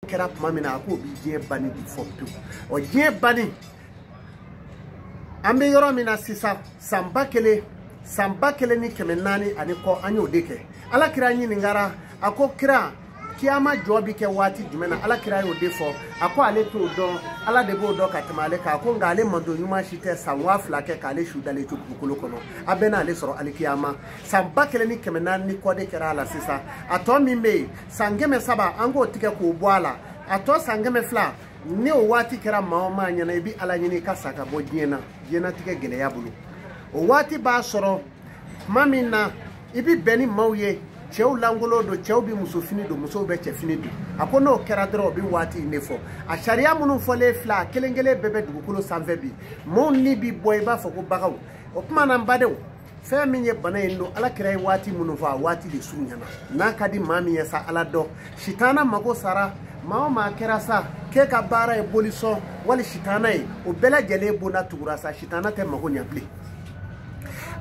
Kɛra tuma min na a k'o bi diɲɛ banni de fɔ pewu. Ɔ diɲɛ banni an bɛ yɔrɔ min na sisan san 1400 ani kɔ an y'o de kɛ. Ala kira ɲininkara a ko kira kiyama jɔ bi kɛ waati jumɛn na? Ala kira y'o de fɔ a ko ale t'o dɔn, ala de b'o dɔn ka tɛmɛ ale kan. A ko nka ale mando ɲuman si tɛ san 2000 kɛ k'ale su dalen to dugukolo kɔnɔ, a bɛɛ n'ale sɔrɔ alikiyama. San 1400 ni kɔ de kɛra a la sisan. A tɔ min bɛ yen san 300 an k'o tigɛ k'o bɔ a la. A tɔ san 200 ni o waati kɛra maa o maa ɲɛna i bɛ ala ɲini i ka sa ka bɔ diɲɛ na, diɲɛnatigɛ gɛlɛya bolo. O waati b'a sɔrɔ tuma min na i bɛ bɛn ni maaw ye, cɛw lankolon don, cɛw bɛ muso fini don, musow bɛ cɛ fini don. A ko n'o kɛra dɔrɔn o bɛ waati in de fɔ. A sariya minnu fɔlen filɛ a kelen kelen bɛɛ bɛ dugukolo sanfɛ bi, maaw ni bi bɔ i b'a fɔ ko baganw. O tuma na n badenw, fɛn min ye bana in don, ala kira ye waati minnu fɔ a waati de surunyana. N'a ka di maa min ye sa ala dɔn, sitana mago sara maa o maa kɛra sa k'e ka baara ye bolisɔn wali sitana ye, o bɛɛ lajɛlen bonna tugura sa, sitana tɛ mago ɲɛ bilen.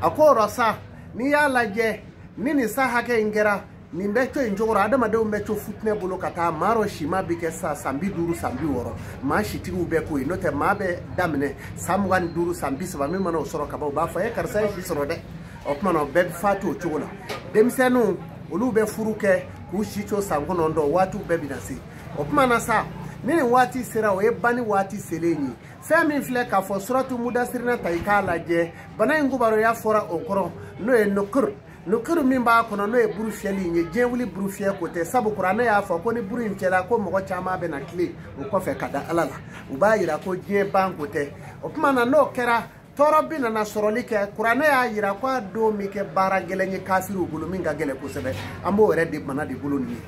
A ko o rɔ sa n'i y'a lajɛ ni nin sa hakɛ in kɛra nin bɛ to yen cogo rɔ, adamadenw bɛ to futinɛ bolo ka taa maa rɔ sima bɛ kɛ sa san 50 san 60 maa sitigiw bɛ ko ye. N'o tɛ maa bɛ daminɛ san 25 san 30 min mana o sɔrɔ kaban u b'a fɔ e karisa ye si sɔrɔ dɛ. O tuma na o bɛɛ bɛ fatu o cogo la. Denmisɛnninw olu bɛ furu kɛ k'u si to san 9 waatiw bɛɛ bɛ na se. O tuma na sa ni nin waati sera o ye banni waati selen ye. Fɛn min filɛ k'a fɔ suratu mudasirina ta i k'a lajɛ, bana in kibaruya fɔra o kɔrɔ n'o ye nukuru. Nukuru min b'a kɔnɔ n'o ye buru fiyɛli in ye, diɲɛ wuli buru fiyɛ ko tɛ. Sabu kuranɛ y'a fɔ ko ni buru in fiyɛla ko mɔgɔ caman bɛ na tile o kɔfɛ ka da ala la, u b'a yira ko diɲɛ ban ko tɛ. O tuma na n'o kɛra tɔɔrɔ bi nana sɔrɔli kɛ. Kuranɛ y'a yira ko a don bɛ kɛ baara gɛlɛn ye kafiriw bolo min ka gɛlɛn kosɛbɛ, an b'o yɛrɛ de bana de bolo nin ye.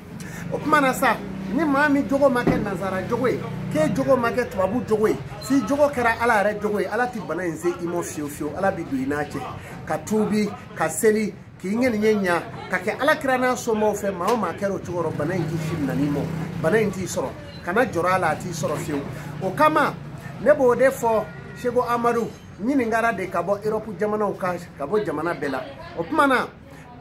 O tuma na sa ni maa min jogo ma kɛ nansara jogo ye, k'e jogo ma kɛ tubabu jogo ye, f'i jogo kɛra ala yɛrɛ jogo ye, ala tɛ bana in se i ma fiyewu fiyewu. Ala bi don i n'a cɛ ka tuubi ka seli k'i ŋaniye ɲa ka kɛ ala kira n'a somɔgɔw fɛ. Maa o maa kɛra o cogo rɔ bana in t'i si minɛ n'i mɔ, bana in t'i sɔrɔ, kana jɔrɔ a la, a t'i sɔrɔ fiyewu. O kama ne b'o de fɔ Seko Amadu ɲininkara de ka bɔ Europe jamanaw kan, ka bɔ jamana bɛɛ la. O tuma na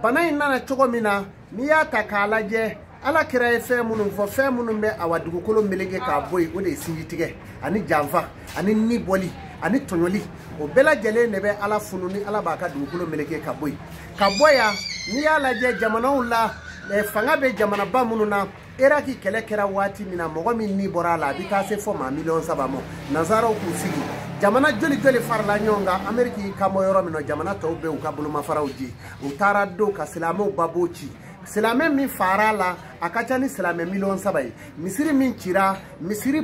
bana in nana cogo min na n'i y'a ta k'a lajɛ, ala kira ye fɛn minnu fɔ, fɛn minnu bɛ awa dugukolo meleke k'a bɔ yen, o de ye sinjitigɛ ani janfa ani nibɔli ani tɔɲɔli. O bɛɛ lajɛlen de bɛ ala funu ni ala b'a ka dugukolo meleke ka bɔ yen. Ka bɔ yan n'i y'a lajɛ jamanaw la, fanga bɛ jamanaba minnu na, Iraki kɛlɛ kɛra waati min na mɔgɔ min ni bɔra a la a bɛ taa se fɔ maa 3 millions ma. Nansaraw k'u sigi jamana joli joli farala ɲɔgɔn kan, Ameriki y'i kan bɔ yɔrɔ min na jamana tɔw bɛɛ u ka bolomafaraw ji, u taara don ka silamɛw babo ci. Silamɛ min fara la a ka ca ni silamɛ 3 millions ye. Misiri min cira, misiri